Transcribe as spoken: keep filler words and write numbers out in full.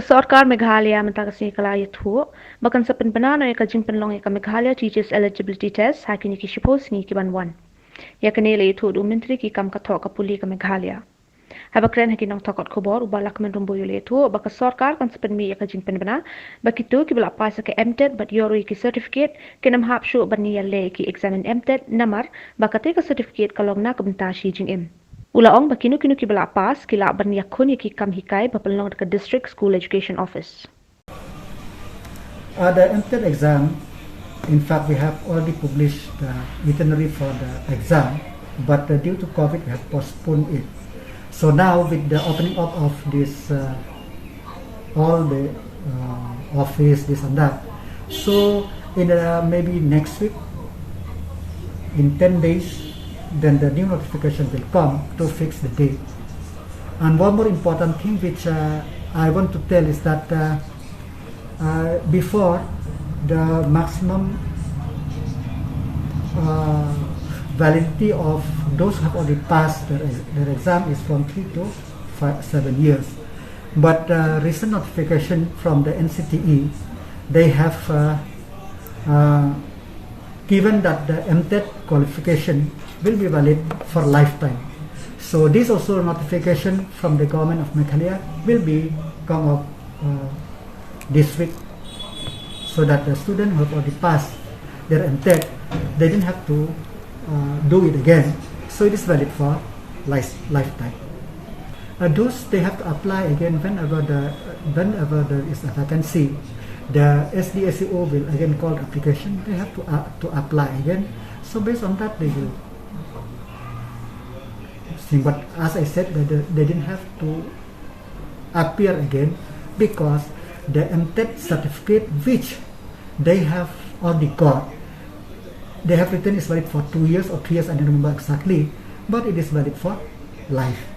Sorkar Meghalaya mynta ka sngi ka la ïathuh ba kan sa pynbna noh ïa ka jingpynlong ïa ka Meghalaya Teachers Eligibility Test ha kine ki shiphew sngi ki ban wan. Ïa kane la ïathuh da u Myntri ki kam ka thoh ka pule ka Meghalaya. Haba kren ha ki nongthoh khubor, u Bah Lahkmen Rymbui u la ïathuh ba ka sorkar kan sa pynmih ïa ka jingpynbna ba kito kiba la pass ïa ka M.Tet bad ïoh ruh ïa ki certificate kin ym hap shuh ban ïaleh ïa ki exam M.Tet namar ba kata ka certificate ka long na ka bynta shi jingim. U la ong ba kino kino kiba la pass ki lah ban ïakhun ïa ki kam hikai ba pynlong da ka District School Education Office. Uh, the M.Tet exam, in fact, we have already published the itinerary for the exam, but uh, due to COVID, we have postponed it. So now, with the opening up of this, uh, all the uh, office, this and that, so in uh, maybe next week, in ten days, then the new notification will come to fix the date. And one more important thing which uh, I want to tell is that uh, uh, before, the maximum uh, validity of those who have already passed their, their exam is from three to five, seven years. But uh, recent notification from the N C T E, they have uh, uh, given that the M.Tet qualification will be valid for lifetime. So this also notification from the government of Meghalaya will be come up uh, this week, so that the student who have already passed their M.Tet, they didn't have to uh, do it again. So it is valid for life, lifetime. Uh, those they have to apply again whenever the whenever there is a vacancy. The S D S E O will again call the application. They have to uh, to apply again. So based on that, they will sing. But as I said, they, they didn't have to appear again because the M.Tet certificate which they have already got, they have written is valid for two years or three years. I don't remember exactly, but it is valid for life.